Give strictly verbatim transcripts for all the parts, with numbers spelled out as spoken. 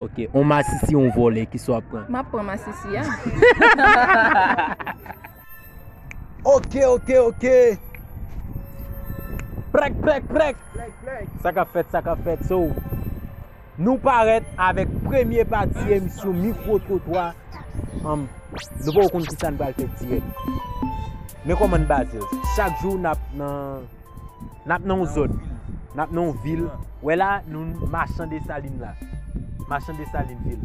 Ok, on masisi, on vòlè, kisa w ap pran? M ap pran masisi a. Ok, ok, ok. Prèk, prèk, prèk. Sa k ap fèt, sa k ap fèt. So, nou parèt avèk premye pati emisyon Mikwo Twotwa. Um, nou poko konn kisa n pral fè dirèk. Men kòman n baze l. Chak jou n ap nan N ap nan yon zòn, n ap nan yon vil. Wè la, nou Machan Desalin la. Machan Desalin vil.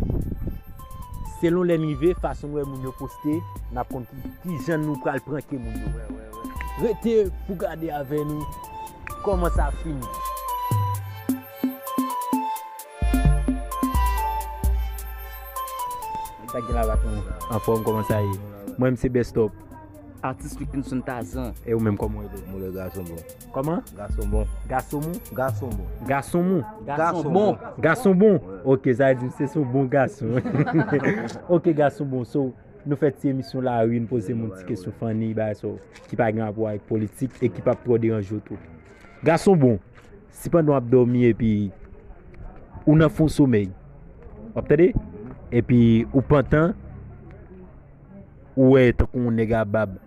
Selon lè n rive, fason n wè moun yo poste, n ap konn ki, ki jan nou pral pranke moun yo. Rete pou gade avè nou kòman sa fini. Sa gen la, patwon? Anfòm, kòman sa ye? Mwen, m se Best Up. Atis Luckenson Tazan. E ou menm, kòman w rele? Mwen le gason bon. Kòman? Gason bon. Gason bon? Gason bon. Gason bon. Gason bon. Gason bon. Ok, sa vle di se yon bon gason. Ok, gason bon. So, nou fè ti emisyon lari, nou poze moun ti kesyon funny, bagay sa ki pa gen rapò avèk politik e ki p ap twò deranje w tou. Gason bon, si pandan w ap dòmi epi ou nan fon somèy, w ap tande? Epi ou pantan, ou wè tankou yon nèg a bab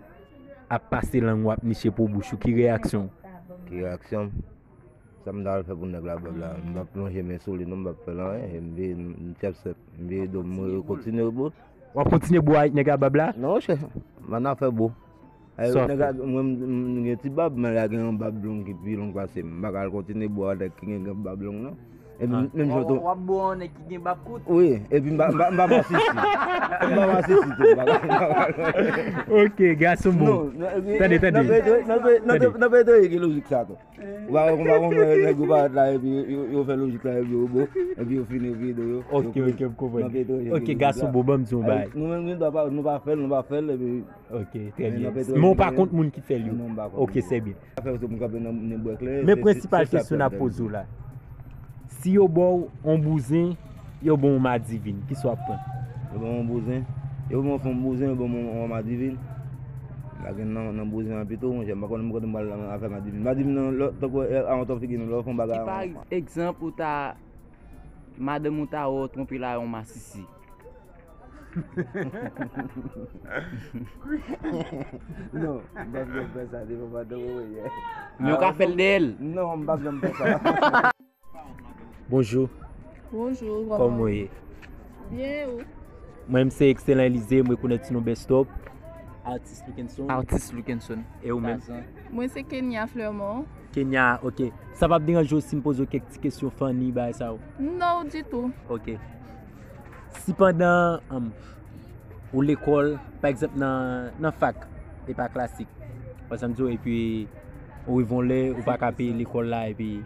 ap pase lang ou ap niche po bouch ou, ki reyaksyon w? Ki reyaksyon m? Sa m ta al fè pou nèg la bab la? M p ap lonje men sou li non, m p ap fè l anyen. E m veye, m tchèp sèp, m veye do m, m kontinye bo. W ap kontinye bo avèk nèg a bab la? Non, monchè, m pa nan afè bo. Sa w ap fè? Nèg la, mwen, m, m gen ti bab, men la gen yon bab long ki pi long pase m. M pa ka al kontinye bo a nèg ki gen, gen bab long, non. Epi menm jan tou. W ap bo a yon nèg ki gen bab kout? Wi, epi m pa, m pa, m pa masisi. M pa masisi tou, m pa ka, m pa ka. Ok, gason bon. Tande, tande. Nan peyi, nan peyi, nan peyi, nan peyi, gen lojik sa tou. Ou pa, ou pa konprann nèg yo parèt la, epi yo, yo, yo fè lojik la, epi yo bo, epi yo fini, epi yo, yo. Ok, ok, m konprann. Ok, gason bon, ban m di yon bagay. Nou menm, nou pa, nou pa fè l, nou pa fè l, epi Ok, trè byen. Men w pa kont moun ki fè l yo? Non, m pa kont moun. Ok, se byen. Afè yo, se pou m kanpe nan, nan bwèk lè. Men prensipal kesyon n ap poze w la. Si yo ba w yon bouzen, yo ba w yon madivin, kisa w ap pran? Yo ba m yon bouzen, yo ba m yon fon bouzen, yo ba m yon, yon madivin. M pa gen nan, nan bouzen an pito, monchè, m pa konnen m kote m pral nan afè madivin. Madivin nan, lè, tankou, e, a yon tan figi nou, lè w fè yon bagay. Ki pa egzanp ou ta, madanm ou ta wè w twonpe l a yon masisi. Non, m p ap janm fè sa devan madanm mwen, yè. Men w ka fè l dèyè l. Non, m p ap janm fè sa. Bonjou. Bonjou, kòman w ye? Byen, ou? Mwen, m se Excellent Elysée, m rekonèt sou non Best Up. Atis Luckenson. Atis Luckenson. E ou menm? Tazan. Mwen se Kenya Fleurmont. Kenya, ok. Sa p ap deranje w si m poze w kèk ti kesyon funny, bagay sa yo? Non, ditou. Ok. Si pandan, um, ou lekòl, pa egzanp nan, nan fak, epa klasik, pa egzanp di w, epi ou rive yon lè, ou pa ka peye lekòl la, epi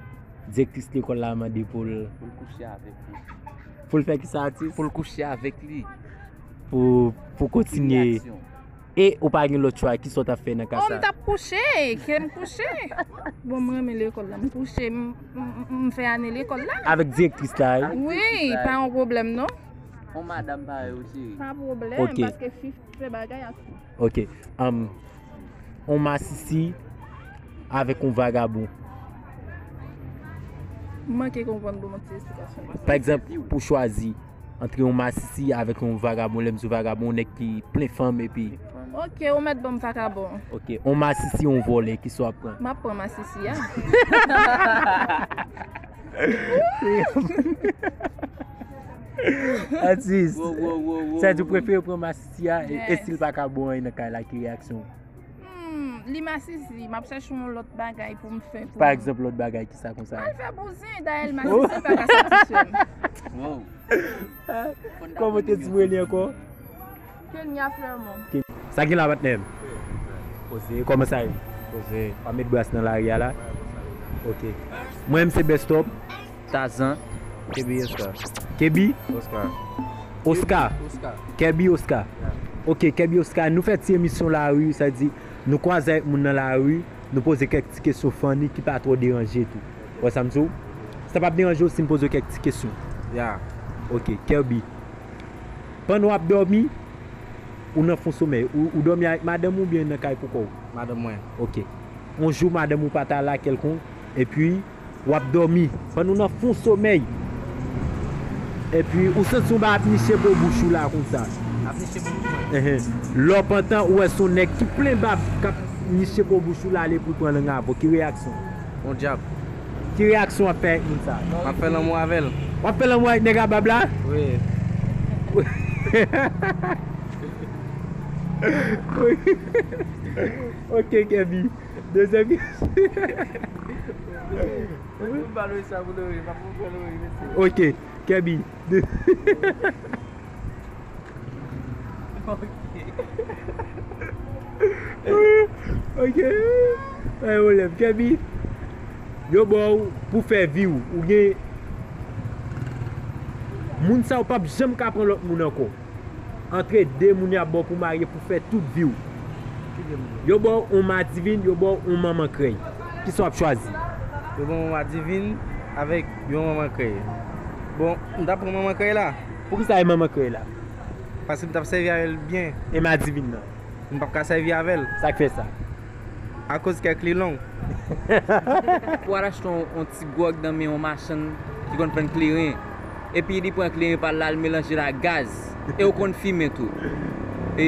direktris lekòl la mande pou l. Pou l kouche avèk li. Pou l fè kisa, atis? Pou l kouche avèk li. Pou, pou kontinye. Imilyasyon. E ou pa gen lòt chwa, kisa w t ap fè nan ka sa? Oh, m t ap kouche, ke m kouche. Bon, m renmen lekòl la, m kouche, m, m, m, m fè ane lekòl la. Avèk direktris la, wi? Wi, pa yon pwoblèm, non. On madanm parèy ou, cheri. Pa pwoblèm, paske fi fè bagay ak fi. Ok. Um, on masisi avèk on vagabon. M manke konprann, bon, yon ti esplikasyon. Pa egzanp, pou chwazi, antre yon masisi avèk yon vagabon, lè m di vagabon, yon nèg ki plen fanm epi. Ok, ou mèt ban m vagabon. Ok, yon masisi, yon vòlè, kisa w ap pran? M ap pran masisi a. Atis, sa di w prefere pran masisi a, e, e si l pa ka bon anyen nan kay la, ki reyaksyon w? Hmm, li masisi, m ap chèche yon lòt bagay pou m fè pou. Pa egzanp, lòt bagay, kisa konsa? Al fè bouzen, dayè l masisi pa ka satisfè m. Wow. Kòman te di mwen li ankò? Kenya Fleurmont. Sa gen la, patnè m? Poze, kòman sa ye? Poze. W ap met bras nan lari a la? Ok. Mwen, m se Best Up. Tazan. Kebi Oscar. Kebi? Oscar. Oscar. Oscar. Kebi Oscar. Yeah. Ok, Kebi Oscar. Nou fè ti emisyon lari, sa di, nou kwaze avèk moun nan lari, nou poze kèk ti kesyon funny ki pa twò deranje tou. Wè sa m di w? Sa p ap deranje w si m poze w kèk ti kesyon? Yeah. Ok, Kebi. Pandan w ap dòmi, ou nan fon somèy, ou, ou dòmi avèk madanm ou oubyen nan kay pou kò w? Madanm mwen. Ok. Yon jou, madanm ou pa ta la kèlkonk, epi w ap dòmi. Pandan w nan fon somèy, Epi ou santi yon bagay ap niche po bouch ou la konsa. Ap niche po bouch mwen. Enhen. Lè w pantan, ou wè se yon nèg ki plen bab k ap niche po bouch ou la, ale pou l pran lang avè w. Ki reyaksyon? Yon dyab. Ki reyaksyon w ap fè ak moun sa? M ap fè lanmou avè l. W ap fè lanmou ak nèg a bab la? Wi. Ok, Kèbi. Dezyèm kesyon. Ok, Kèbi. De- Ok. Pa gen pwoblèm. Kèbi, yo ba w pou fè vi w. Ou gen moun sa yo p ap janm ka pran lòt moun ankò. Antre de moun y ap ba w pou marye pou fè tout vi w. Yo ba w yon madivin, yo ba w yon manman krèy. Kisa w ap chwazi? Yo ba w yon madivin avèk yon manman krèy. Bon, m t ap pran manman krèy la. Poukisa e manman krèy la? Paske m t ap sèvi avè l byen. E madivin nan? M p ap ka sèvi avè l. Sa k fè sa? Akoz kèk li long. Pou al achte yon, yon ti gwòg nan men yon machann ki konn vann kleren. Epi li pran kleren pa l la, l melanje l ak gaz. E ou konn fimen tou. E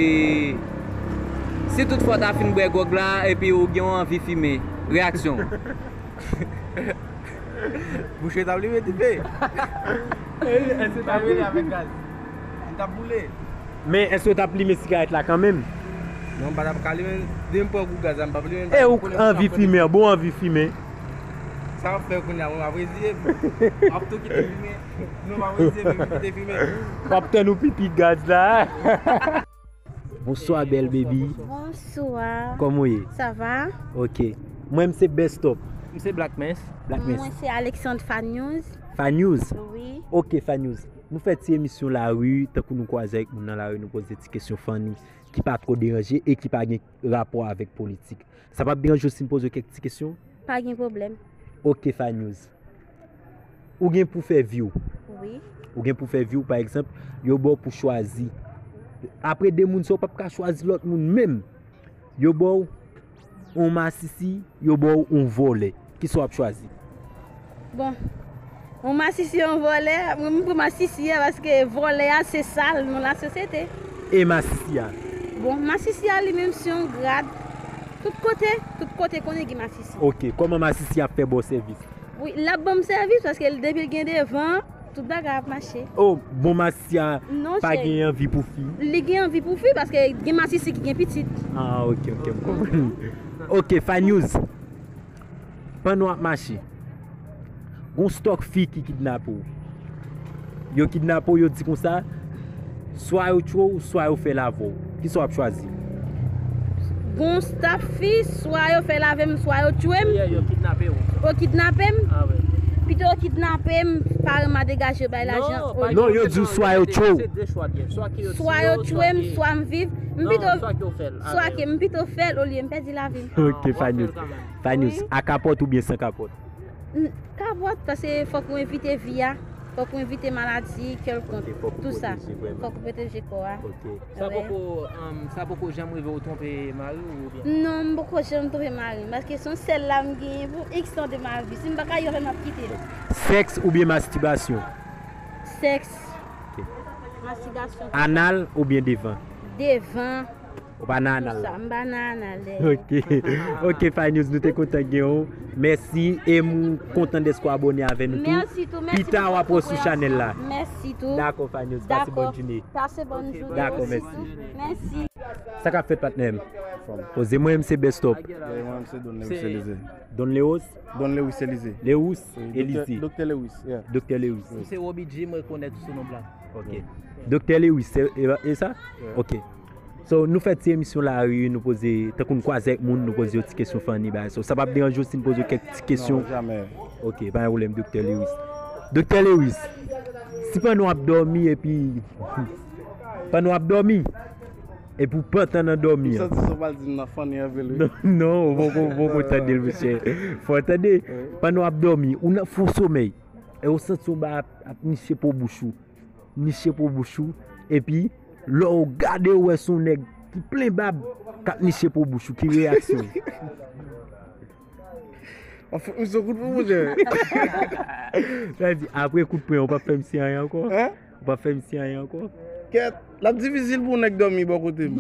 si toutfwa w ta fin bwè gwòg la, epi ou gen yon anvi fimen, reyaksyon w? Bouch ou t ap limen dife. Èske w t ap limen avèk gaz? M t ap boule. Men èske w t ap limen sigarèt la kanmenm? Non, m pa t ap ka limen. Depi m pran gou gaz la, m p ap limen. E ou anvi fimen, bon anvi fimen. Sa w ap fè kounye a, mwen m ap reziye m. M ap tou kite fimen. Non, m ap reziye m, m kite fimen. W ap tann ou pipi gaz la. Bonswa, bèl baby. Bonswa. Kòman w ye? Sa va? Ok. Mwen, m se Best Top. M se Black Mens. Black Mens. Mwen se Alexandre Fan News. Fan News? Wi. Ok, Fan News. Nou fè ti emisyon lari, tankou nou kwaze ak moun nan lari, nou poze ti kesyon funny, ki pa twò deranje e ki pa gen rapò avèk politik. Sa p ap deranje w si n poze w kèk ti kesyon? Pa gen pwoblèm. Ok, Fan News. Ou gen pou fè vi w. Wi. Ou gen pou fè vi w, pa egzanp, yo ba w pou chwazi. Apre de moun sa, ou p ap ka chwazi lòt moun menm. Yo ba w yon masisi, yo ba w yon vòlè. Kisa w ap chwazi? Bon, yon masisi, yon vòlè, mwen, m pran masisi a paske vòlè a se sal nan lasosyete. E masisi a? Bon, masisi a li menm se yon grad. Tout kote, tout kote konnen gen masisi. Ok, kòman masisi ap fè ba w sèvis? Wi, l ap ban m sèvis paske l, depi l gen devan, tout bagay ap mache. Oh, bon masisi a pa gen anvi pou fi? Li gen anvi pou fi paske gen masisi ki gen pitit. Ah, ok, ok, m konprann. Ok, Fan News. Pandan w ap mache, gon stòk fi ki kidnape w. Yo kidnape w, yo di konsa, swa yo tchwe w, swa yo fè l avè w. Kisa w ap chwazi? Gon stòk fi, swa yo fè l avè m, swa yo tchwe m. Yo kidnape w. Yo kidnape m. Pito yo kidnape m, paran m a degaje yo bay lajan. Non, yo di w swa yo tchwe w. Swa yo tchwe m, swa m viv. M pito, swa ke, m pito fè l olye m pèdi lavi m. Ok, Fan News. Fan News, a kapòt oubyen san kapòt? Kapòt, paske fòk ou evite vi a, fòk ou evite maladi kèlkonk, tou sa. Fòk ou pwoteje kò a. Sa poko, sa poko janm rive w twonpe mari w oubyen? Non, m poko janm twonpe mari m, paske se yon sèl la m genyen pou X tan de ma vi. Si m pa ka viv avè l, m ap kite l. Sèks oubyen mastibasyon? Sèks. Mastibasyon. Anal oubyen devan? Devan. Ou pa nan anal la? M pa nan anal. Ok. Ok, Fan News, nou te kontan gen w. Mèsi e m kontan dèske w abòne avè nou tou. Mèsi tou, mèsi. Pita w ap wè sou chanèl la. Mèsi tou. Dakò, Fan News, pase bòn jounen. Pase bòn jounen. Dakò, mèsi. Mèsi. Sa k ap fèt, patnè m? Poze, mwen m se Best Top. Mwen m se Don Lewis Elize. Don Lewis? Don Lewis Elize. Lewis Elize. Doktè Lewis, yeah. Doktè Lewis. M se Robbie G, mwen rekonèt ou sou non Black. Ok. Doktè Lewis, se, e, e sa? Yeah. Ok. So, nou fè ti emisyon lari, nou poze, tankou n kwaze ak moun, nou poze yo ti kesyon funny, bagay. So, sa p ap deranje w si n poze yo kèk ti kesyon? Non, jamè. Ok, pa gen pwoblèm, Doktè Lewis. Doktè Lewis, si pandan w ap dòmi epi, pandan w ap dòmi, epi w pantan nan dòmi an. M santi sa w pral di m nan funny anpil, wi. Non, non, ou poko, ou poko tande l, mesye. Fò w tande, pandan w ap dòmi, ou nan fon somèy, e ou santi yon bagay ap, ap niche po bouch ou. Niche po bouch ou, epi lè w gade, ou wè se yon nèg ki plen bab k ap niche po bouch ou, ki reyaksyon w? An fout misye kout pwen, monchè. Sa di, apre kout pwen, ou p ap fè misye anyen ankò? Hein? Ou p ap fè misye anyen ankò? Kèt, l ap difisil pou yon nèg dòmi bò kote m.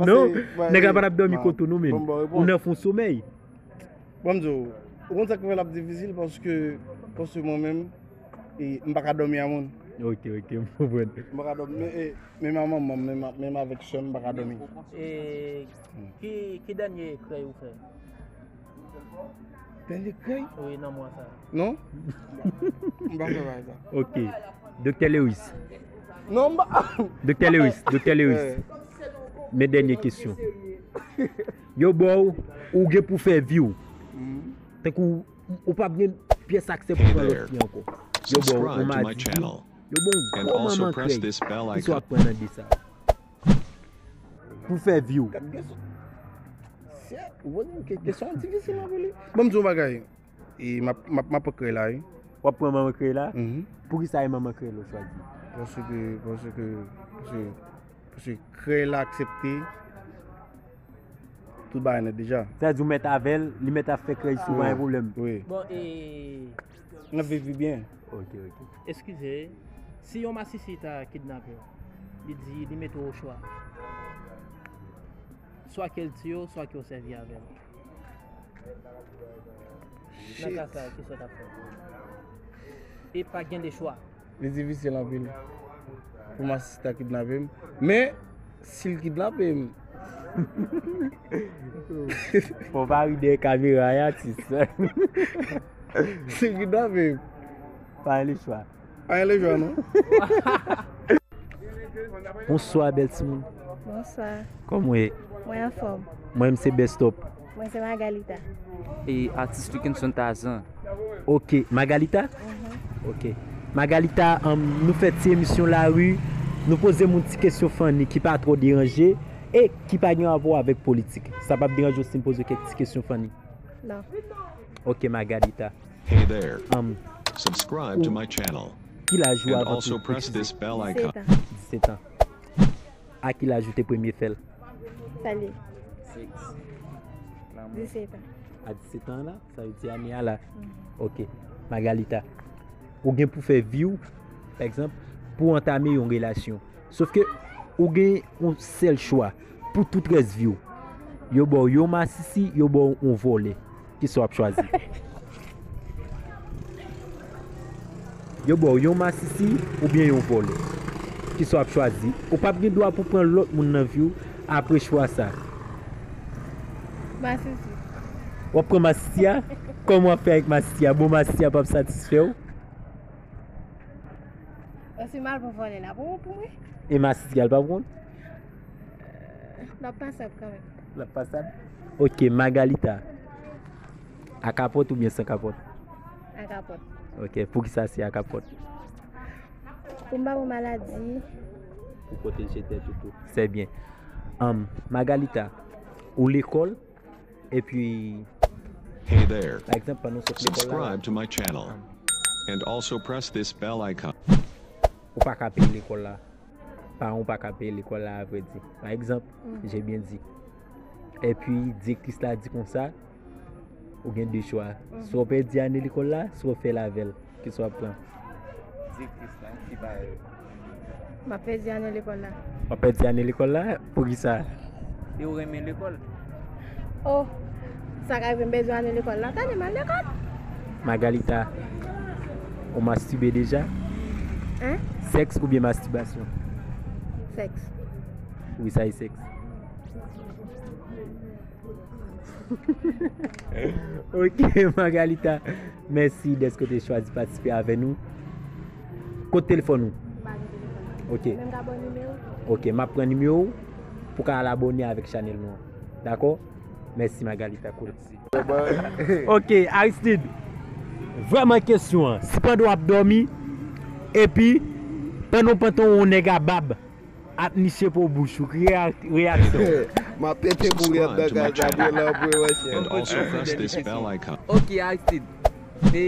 Non, nèg la pa t ap dòmi kote ou non, men ou nan fon somèy. Bon, m di w, ou konn sa k fè l ap difisil, paske, paske mwen menm, e, m pa ka dòmi a moun. Ok, ok, m konprann. M pa ka dòmi, men, e, menm a manman m, menm, a- menm avèk sè m, m pa ka dòmi. E ki, ki dènye krèy ou fè? Dènye krèy? Wi, nan mwa sa. Non? M pa fè bagay sa. Ok. Doktè Lewis. Non, m pa. Doktè Lewis, Doktè Lewis. Men dènye kesyon. Yo ba w, ou gen pou fè vi w. Tankou ou p ap gen pyès aksè pou pran lòt fi ankò. Yo ba w, ou madi, yo ba w gwo manman krèy. Kisa w ap pran nan de sa? Pou fè vi w. Gad kesyon. Shit, ou poze m ke- kesyon an difisil anpil wi. Ban m di w yon bagay. E m ap, m ap, m ap pran krèy la wi. W ap pran manman krèy la? Mhm. Poukisa e manman krèy la w chwazi? Paske, paske, paske, paske krèy la aksepte tout bagay nèt deja. Sa di w mèt avè l, li mèt ap fè krèy sou, pa gen pwoblèm. Wi. Bon, e. N ap viv li byen. Ok, ok. Eskize, si yon masisi ta kidnape w, li di li mete w o chwa. Swa ke l tiye w, swa ke w sèvi avè l. Nan ka sa, kisa w t ap fè? E pa gen de chwa. Li difisil anpil pou masisi ta kidnape m. Men, si l kidnape m. Fò pa ri dèyè kamera a, atis. Si l kidnape m. Pa gen lechwa. Pa gen lechwa, non. Bonswa, bèl timoun. Bonswa. Kòman w ye? Mwen anfòm. Mwen, m se Best Up. Mwen se Magalita. E atis Luckenson Tazan. Ok, Magalita? Ok. Magalita, um, nou fè ti emisyon lari, nou poze moun ti kesyon funny ki pa twò deranje e ki pa gen rapò avèk politik. Sa p ap deranje w si m poze w kèk ti kesyon funny? Non. Ok, Magalita. Hey there. Um, Subscribe to my channel. Ki laj ou And avan also tou? Press this bell icon. Disèt an. Disèt an. A ki laj ou te premye fè l? Fè li. Seks. Lanmou. Disèt an. A disèt an la, sa vle di ane a la. Ok. Magalita, ou gen pou fè vi w, pa egzanp, pou w antame yon relasyon. Sòf ke ou gen yon sèl chwa pou tout rès vi w. Yo ba w yon masisi, yo ba w yon vòlè. Kisa w ap chwazi? Yo ba w yon masisi oubyen yon vòlè? Kisa w ap chwazi? Ou p ap gen dwa pou pran lòt moun nan vi w apre chwa sa. Masisi. W ap pran masisi a? Kòman w ap fè avèk masisi a? Bon, masisi a p ap satisfè w? Osi mal pou vòlè la. Bon, pou mwen. E masisi a l p ap pran? L ap pasab kanmenm. L ap pasab? Ok, Magalita. A kapòt oubyen san kapòt? A kapòt. Ok, poukisa se a kapòt? Pou m pa pran maladi. Pou pwoteje tèt ou tou. Se byen. Um, Magalita, ou lekòl, epi, Hey there. Pa egzanp, pandan w sot lekòl la, Subscribe to my channel. And also press this bell icon. Ou pa ka peye lekòl la. Paran w pa ka peye lekòl la, avrèdi. Pa egzanp, j'ai bien dit. Epi, direktris la di konsa, ou gen de chwa. Swa w pèdi ane lekòl la, swa w fè l avè l. Kisa w ap pran? Direktris la, ki pa yo. M ap pèdi ane lekòl la. W ap pèdi ane lekòl la? Poukisa? E ou renmen lekòl? Oh, sa ka rive m pèdi ane lekòl la. Tande m al lekòl. Magalita, ou mastibe deja? Hein? Sèks oubyen mastibasyon? Sèks. Wi, sa e sèks. Ok, Magalita, mèsi dèske w te chwazi patisipe avè nou. Kot telefòn ou? Ok. Ok, m ap pran nimewo w pou w ka al abòne avèk chanèl nou an. Dakò? Mèsi, Magalita. Kout. Ok, Aristide. Vrèman kesyon an. Si pandan w ap dòmi, epi pandan w pantan yon nèg a bab ap niche pou bouch ou, ki reyak- reyaksyon w? M ap pete kouri anndan kay la pou l antre wè chyen. And also press this bell icon. Ok, Aristide. E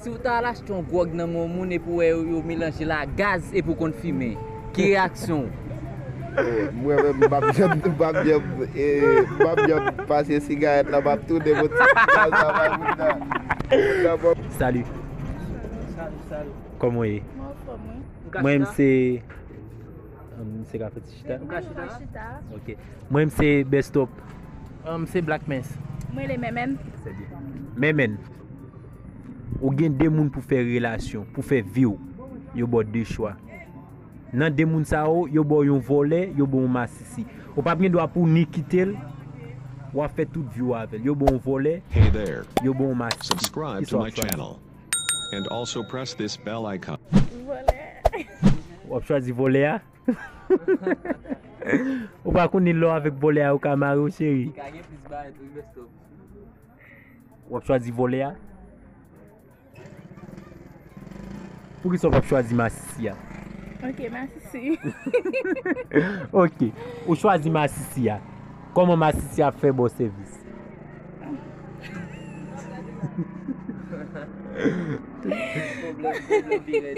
si w ta al achte yon gwòg nan men yon moun epi w wè yo, yo melanje l a gaz epi w konn fimen, ki reyaksyon w? Mwen menm, m p ap janm, m p ap janm, eh, m p ap janm pase sigarèt la, m ap tounen pou ti sigarèt la bay moun nan. Moun nan bon. Salut. Salut, salut. Kòman w ye? Mwen anfòm, wi. Mwen menm se, um, se ka fè ti chita? Mwen ka chita. Ok. Mwen menm se Best Up. Um, se Black Mens. Mwen le Memen. Se byen. Memen. Ou gen de moun pou fè relasyon, pou fè vi w. Yo ba w de chwa. Nan de moun sa yo, yo ba w yon vòlè, yo ba w yon masisi. Ou p ap gen dwa pou ni kite l, w ap fè tout vi w avè l. Yo ba w yon vòlè, yo ba w yon masisi. Ki sa w ap chwazi? And also press this bell icon. Vòlè. W ap chwazi vòlè a? Ou pa konnen lè w avèk vòlè a, ou ka mare w, cheri. Li ka gen plis bagay tou, Best Up. W ap chwazi vòlè a? Poukisa w p ap chwazi masisi a? Ok, masisi. Ok, ou chwazi masisi a. Kòman masisi a ap fè ba w sèvis? Pwoblèm, pwoblèm pi rèd.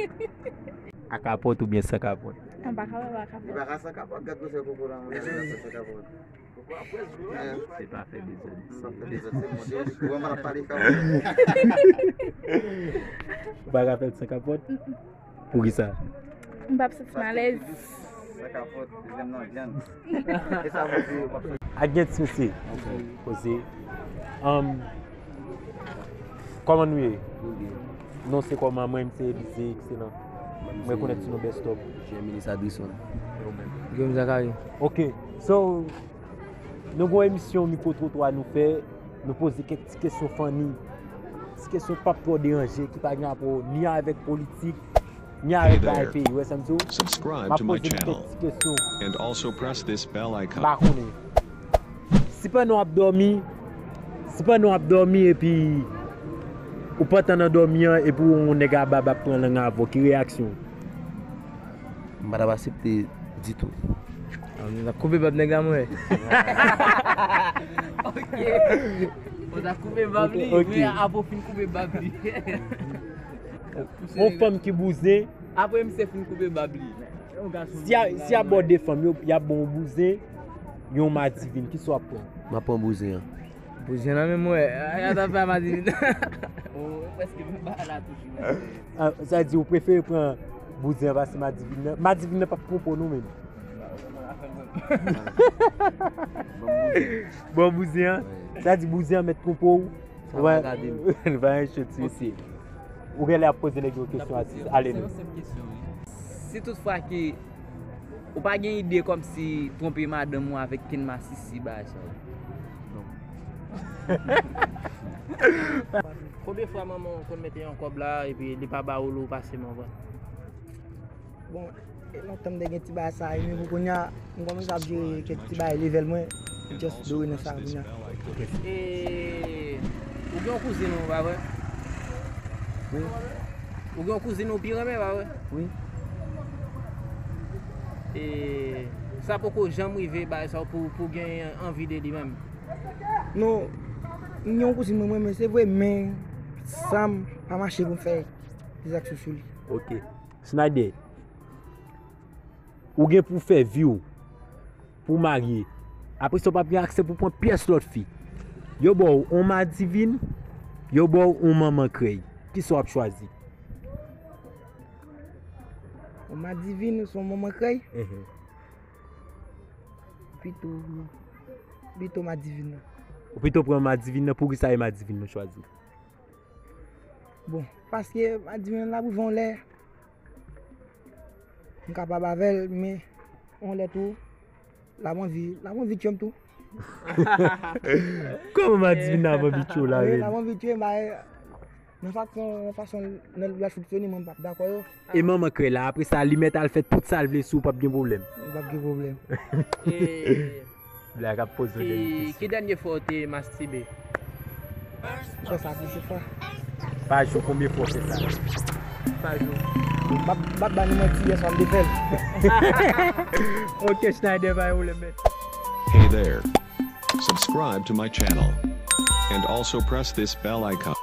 A kapòt oubyen san kapòt? An pa kapòt, pa kapòt. Li pa ka san kapòt, gad gwosè koko la, mwen, li pa ka san kapòt. Se pa fè dezòd isi. Ou pa ka fè l san kapòt? Poukisa? M p ap santi m alèz. Ak gen ti mesye. Koze. Um, Kòman nou ye? Nou byen. Non, se kòman? Mwen, m se Elize, ekselan. Mwen se konnen ti non Best Up. Jereminis Adrison. E ou menm? Guillaume Zacharie. Ok. So, nou gon emisyon Mikrotrotwa nou fè, nou poze kèk ti kesyon funny. Ti kesyon p ap twò deranje, ki pa gen rapò ni avèk politik, ni avèk bagay peyi, ou wè sa m di w? M ap poze nou kèk ti kesyon. M pa konnen. Si pandan w ap dòmi, si pandan w ap dòmi epi ou pantan nan dòmi an, epi w wè yon nèg a bab ap pran lang avè w, ki reyaksyon w? M pa t ap aksepte ditou. Ah, m t ap koupe bab nèg la, mwen. Ok. Ou t ap koupe bab li, ok, men apre w fin koupe bab li. Yon fanm ki bouzen. Apre misye fin koupe bab li. Si y a, si y a bò de fanm, yo, y a bon bouzen, yon madivin, ki sa w ap pran? M ap pran bouzen an. Bouzen nan menm, wè. A, y a t ap fè madivin. Ou prèske menm bagay la toujou. Ah, sa di ou prefere pran bouzen an pase madivin nan? Madivin nan p ap twonpe w non menm. Bon bouzen an. Sa di bouzen an mèt twonpe w. Sa va gade m. Li pa gen choti. Ok. Ou genlè ap poze nèg yo kesyon, atis. Ale nou. Se yon senp kesyon, wi. Si toutfwa ke ou pa gen ide kòmsi twonpe madanm ou avèk kenn masisi, bagay sa yo? Non. Konbyen fwa manman w konn mete yon kòb la epi li pa ba ou lè w pase manvan? Bon, e lontan m te gen ti bagay sa, e men pou kounye a, m kòmanse ap jere kèk ti bagay level mwen, just dore nan sa kounye a. E, ou gen yon kouzin ou, pa vre? Wi. Ou gen yon kouzin ou pi renmen, pa vre? Wi. E, sa poko janm rive, bagay sa, pou, pou gen anvi de li menm? Non, m gen yon kouzin mwen, mwen, men se vre, men sa m pa mache pou m fè de zaksyon sou li. Ok. Snyder, ou gen pou fè vi w, pou w marye. Apre sa, w p ap gen aksè pou pran pyès lòt fi. Yo ba w yon madivin, yo ba w yon manman krèy. Kisa w ap chwazi? Yon madivin ou se yon manman krèy? Mhm. Pito, pito madivin nan. Ou pito pran madivin nan, poukisa e madivin nan w chwazi? Bon, paske madivin nan l ap rive yon lè, m kapab avè l, men yon lè tou, l ap anvi, l ap anvi tchwe m tou. Kòman madivin nan ap anvi tchwe w la menm? Wi, l ap anvi tchwe m, ba, nan fason, nan fason l ap fonksyone, mwen m p ap dakò yo. E manman krèy la, apre sa, li mèt al fè tout sa l vle sou w, p ap gen pwoblèm. P ap gen pwoblèm. E Blag ap poze w dènye kesyon. Ki dènye fwa w te mastibe? Fè sa plizyè fwa. Pa jou, konbyen fwa w fè sa? Pa jou. M ap, m ap ba nou manti, yè swa m te fè l. Ok, Snyder, pa gen pwoblèm, men. Hey there. Subscribe to my channel. And also press this bell icon.